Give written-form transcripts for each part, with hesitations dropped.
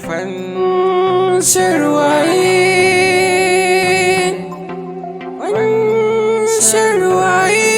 Fansar waye? Fansar waye?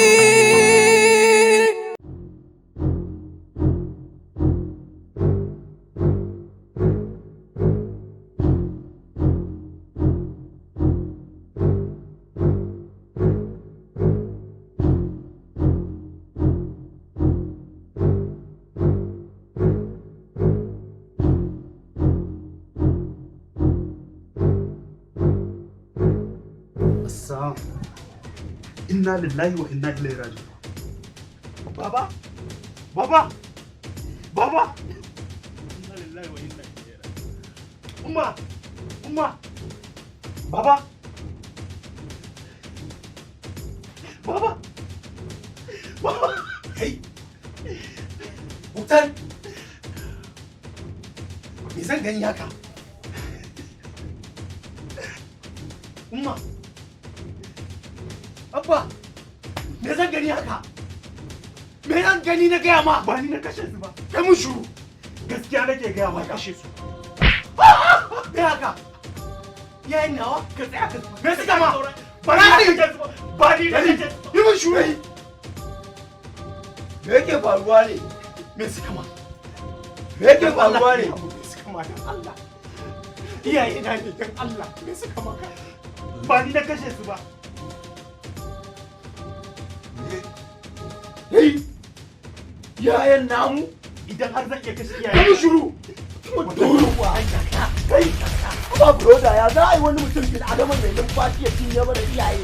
Assam. Inna lillahi wa inna ilaihi raji'un. Baba! Baba! Baba! Inna lillahi wa inna ilaihi raji'un. Umma! Umma! Baba! Baba! Baba! Kai! Muktar! Me zan gani haka? Umma! Abba! Me zan gani haka? Me zan gani na gaya ma? Ba ni na kashe su ba. Kai mun shiru. Gaskiya nake gaya ma kashe su. Me haka? Yayin nawa? Ka tsaya ka. Me suka ma? Ba ni na kashe su ba. Ba ni na kashe su. Yi mun shiru. Me yake faruwa ne? Me suka ma? Me yake faruwa ne? Me suka ma dan Allah? Iyaye na ne dan Allah. Me suka maka? Ba ni na kashe su ba. Hey! Yayan namu? Idan har zan iya kashe iyaye. Kai mun shiru! Kai! Ba broda ya za a yi wani mutum bil adama mai numfashi ya cinye mana iyaye.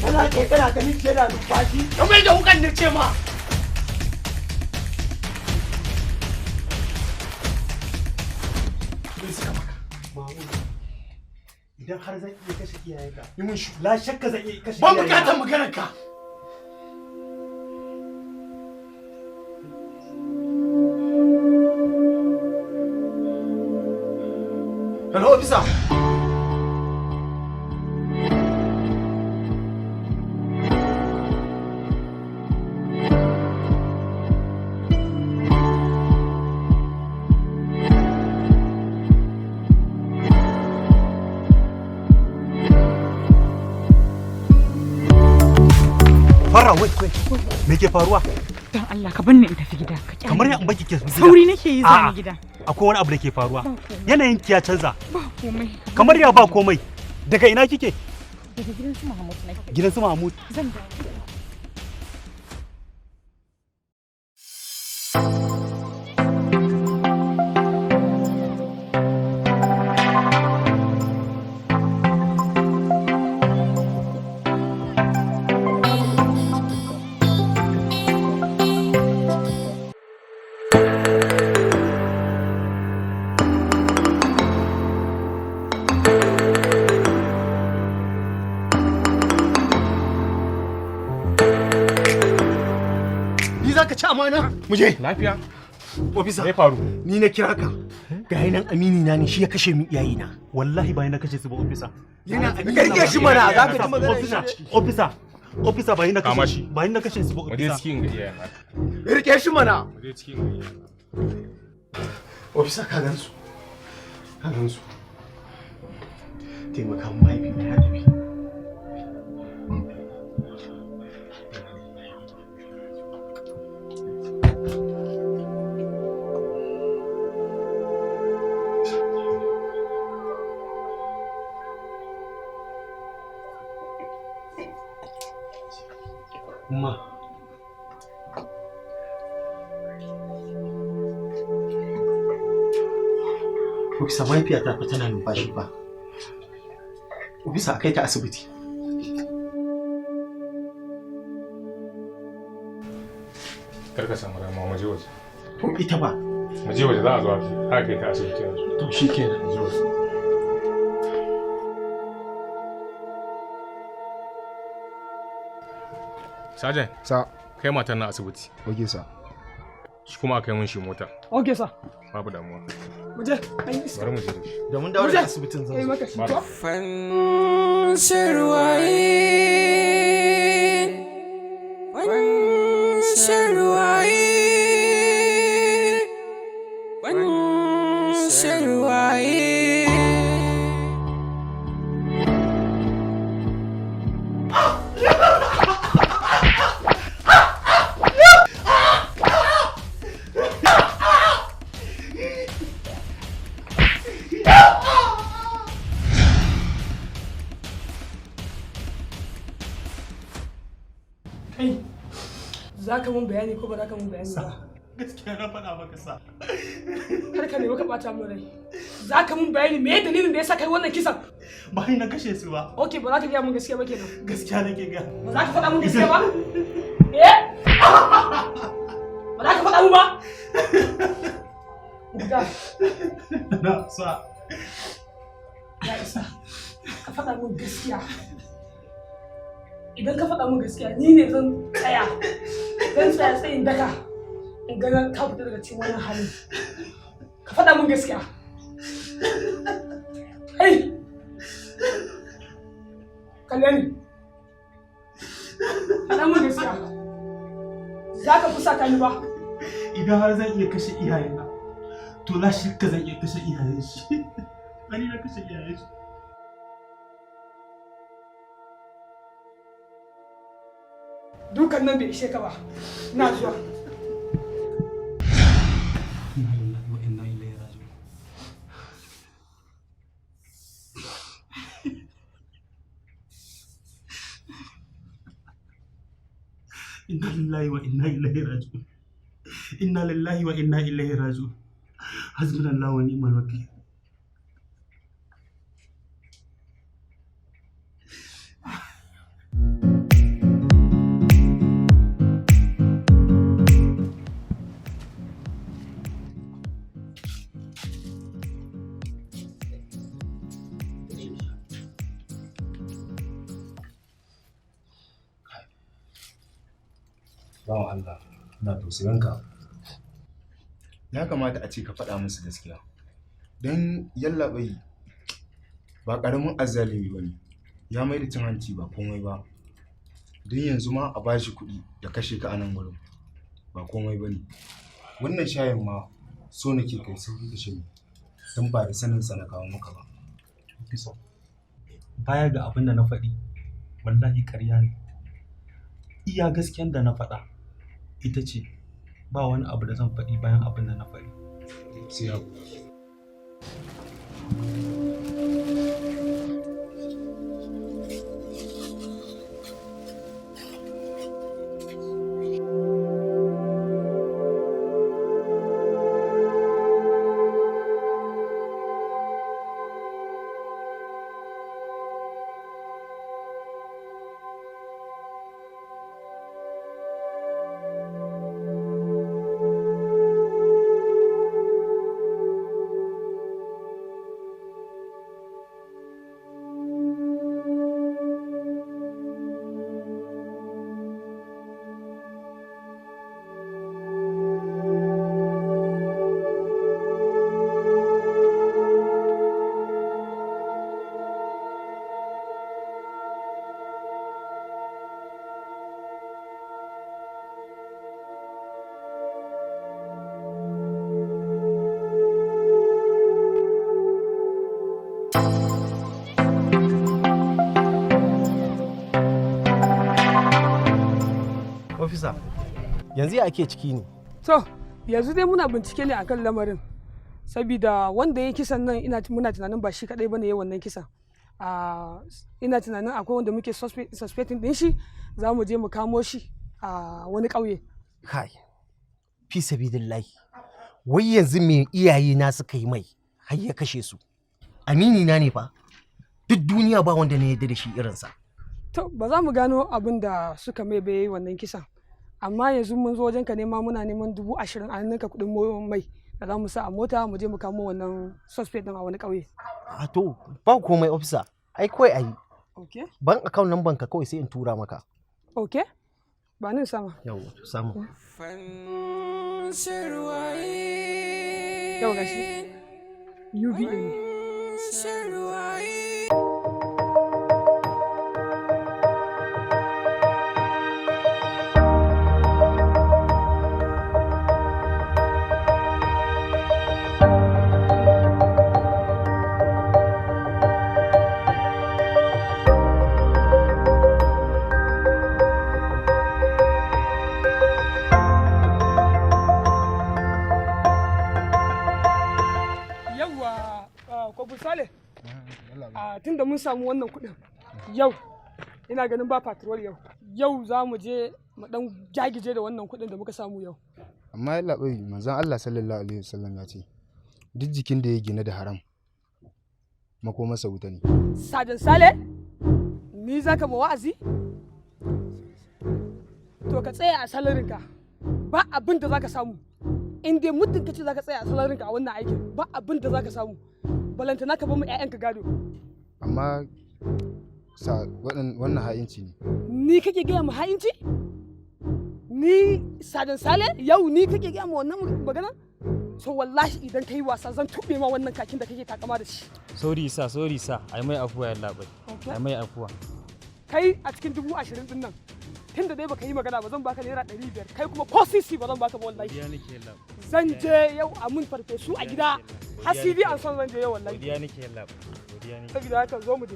Kana kai kana ganin shi yana numfashi? Ka mai da wukan na ce ma. Me suka maka? Mahmud, idan har zan iya kashe iyayenka, yi mun shiru. La shakka zan iya kashe Ban iyayenka. bukatar maganar ka. Hello, officer. Fara, wait, wait. Me ke faruwa? Don Allah ka banni in tafi gida. Ka kyale Kamar ya ni. in baki ke gida. Sauri nake yi A'a, zan gida. akwai wani abu da ke faruwa. Ba komai. Yanayin ki ya canza. Ba komai. Kamar ya ba komai. Daga ina kike? Daga gidan su Mahmud nake. Gidan su Mahmud. Zan dawo. Ni za ka ci amana? Mu je. Lafiya? Officer. Me faru? Ni na kira ka. Ga nan amini na ne shi ya kashe min iyayena. Wallahi ba ni na kashe su ba, officer. Yana amini. Karke shi mana za ka ji magana. Officer, officer, officer, ba ni na Kama kashe shi. Ba ni na kashe su ba, Mu je officer. cikin ga iyayen naka. Rike shi mana. Mu je cikin ga iyayen naka. Officer ka gansu. Ka gansu. Taimaka min mahaifina ya tafi. Umma. Ofisa mahaifiyata fa tana numfashi fa. Ofisa a kai ta asibiti. Kar ka samu damuwa, mu je waje. To ita ba. Mu je waje, za a zo a kai ta asibiti yanzu. To shi kenan. Mu je waje. Sajan, Sa, kai matar na asibiti. okay sa. Shi kuma aka yi mun shi mota. Okay sir. Babu damuwa. Mu je. An yi iska. Bari mu je da shi. Da mun dawo daga asibitin zan Kai zo. maka shi. Bari. Fansar waye? Fansar waye? Fansar waye? Za ka mun bayani ko ba za ka mun bayani ba? Gaskiya na faɗa maka sa. Kar ka nemi ka ɓata min rai. Za ka mun bayani me dalilin da yasa kai wannan kisan? Ba ni na kashe su ba. Okay, ba za ka gaya mun gaskiya ba kenan. Gaskiya nake ga. Ba za ka faɗa mun gaskiya ba? Eh? Ba za ka faɗa mun ba? Guda. Na sa. Ya isa. Ka faɗa mun gaskiya. Idan ka faɗa mun gaskiya ni ne zan tsaya. Zan tsaya tsayin daka. In ga ka fita daga cikin wannan halin. Ka faɗa mun gaskiya. Ai! Kalle ni. Faɗa mun gaskiya. Za ka fusata ni ba. Idan har zan iya kashe iyayena, to la shakka zan iya kashe iyayen shi. Ba ni na kashe iyayen shi. Dukan nan bai ishe ka ba. Ina zuwa. Inna lillahi wa inna ilaihi raji'un. Inna lillahi wa inna ilaihi raji'un. Inna lillahi wa inna ilaihi raji'un. Hasbunallahu wa ni'mal wakil. Bawan Allah, ina tausayinka. Ya kamata a ce ka faɗa musu gaskiya. Don yallaɓai ba ƙaramin azzalumi ba ne, ya mai da cin hanci ba komai ba. Don yanzu ma a bashi kuɗi da kashe ka a nan gurin ba komai ba ne. Wannan shayin ma so nake kai sauri ka shanye, don ba da saninsa na kawo maka ba. Bisa. Baya ga abin da na faɗi, wallahi ƙarya ne. Iya gaskiyan da na faɗa ita ce ba wani abu da zan faɗi bayan abin da na faɗi. Sai haƙuri. Officer, yanzu ya ake ciki ne? To, yanzu dai muna bincike ne akan lamarin. Sabida wanda ya kisan nan ina muna tunanin ba shi kadai bane ya wannan kisan. Ina tunanin akwai wanda muke suspecting din shi, za mu je mu kamo shi a wani ƙauye. Kai, fi sabidillahi. Wai yanzu me iyaye na suka yi mai har ya kashe su? Amini na ne fa. Duk duniya ba wanda na yarda da shi irinsa. To, ba za mu gano abin da suka mai bai wannan kisan. Amma yanzu mun zo wajenka nema muna neman 20,000 a hannunka kuɗin mai da za mu sa a mota mu je mu kamo wannan suspect din a wani ƙauye. A to, ba komai officer. Ai kawai ayi. Okay. Ban account number ka kawai sai in tura maka. Okay. Ba nan sama. Yawwa, to samu. Yau gashi. UVA ne. Yawwa, Kwabu Sale, tun da mun samu wannan kuɗin yau, ina ganin ba patrol yau. Yau za mu je Mu dan jagije da wannan kuɗin da muka samu yau. Amma yallaɓai, manzon Allah sallallahu alaihi wasallam ya ce duk jikin da ya gina da haram makomarsa wuta ne. Sajan Sale, ni za ka ma wa'azi? To ka tsaya a salarinka, ba abin da za ka samu. In dai muddin ka ce za ka tsaya a salarinka a wannan aikin, ba abin da za ka samu. Balantana ka bar mu 'ya'yanka gado. Amma sa wannan ha'inci ne. Ni kake gaya mu ha'inci? Ni Sajan Sale, yau ni kake gaya mu wannan magana? So wallahi idan ka yi wasa zan tuɓe ma wannan kakin da kake takama da shi. Sorry sa, sorry sa, ai mai afuwa yallaɓai. Ai mai afuwa. Kai a cikin 20,000 din nan, tun da dai baka yi magana ba zan baka ₦500, kai kuma ko sisi ba zan baka ba wallahi. Godiya nake yallaɓai. Zan je yau a mun farfesu a gida, har CD an son zan je yau wallahi. Godiya nake yallaɓai. Godiya nake. Saboda haka zo mu je.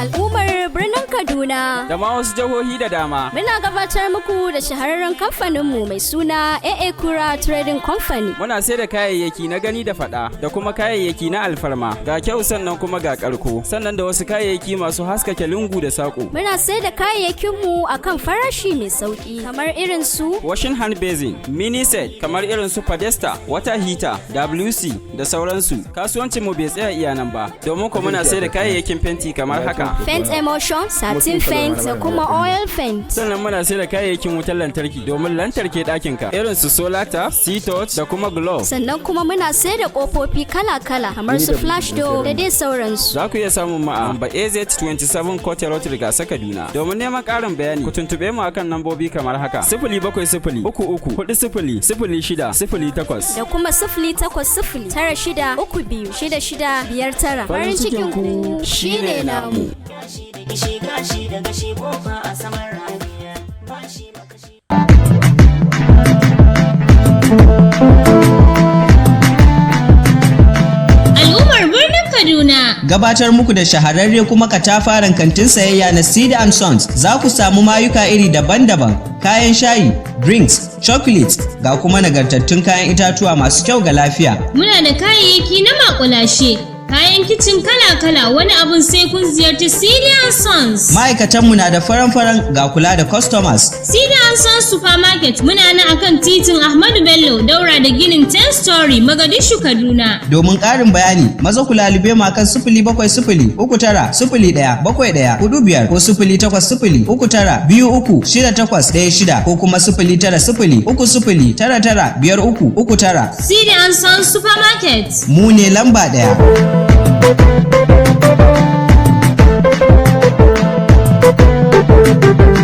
Al'ummar birnin Kaduna. Da ma wasu jihohi da dama. Muna gabatar muku da shahararren kamfaninmu mai suna AA Kura Trading Company. Muna sai da kayayyaki na gani da fada da kuma kayayyaki na alfarma ga kyau sannan kuma ga karko sannan da wasu kayayyaki masu haskake lungu da saƙo. Muna sai da kayayyakinmu a kan farashi mai sauƙi kamar irin su Washing hand basin, mini set kamar irin su Podesta, water heater, WC da sauransu. Kasuwancin mu bai tsaya iya nan ba domin ko muna sai da kayayyakin fenti kamar haka. Paint Emulsion, Satin Paint da kuma Oil Paint. Sannan muna sai da kayayyakin wutar lantarki domin lantarki ɗakinka irin su solar tap, sea touch da kuma glove. Sannan kuma muna sai da ƙofofi kala-kala kamar su flash door da dai sauransu. Za ku iya samun mu a namba AZ27 Kote Road Rigasa Kaduna. Domin neman ƙarin bayani ku tuntuɓe mu akan nambobi kamar haka: 07033400608. Da kuma 08096326659. Farin cikin ku shine namu. Gashi da gashi kofa a saman ramiya bashi makashi. Al'ummar birnin Kaduna. Gabatar muku da shahararre kuma katafaren kantin sayayya na Seed and Sons za ku samu mayuka iri daban-daban, kayan shayi, drinks, chocolates ga kuma nagartattun kayan itatuwa masu kyau ga lafiya. Muna da kayayyaki na makulashe, kayan kicin kala-kala wani abun sai kun ziyarci Celia Sons. Ma'aikatanmu na da faran-faran ga kula da customers. Celia Sons Supermarket muna nan akan titin Ahmadu Bello daura da ginin 10 story Magadishu Kaduna. Domin ƙarin bayani, maza ku lalube mu akan 07039017145 ko 08039236816 ko kuma 09030995339. Celia Sons Supermarket. Mu ne lamba ɗaya. Thank you.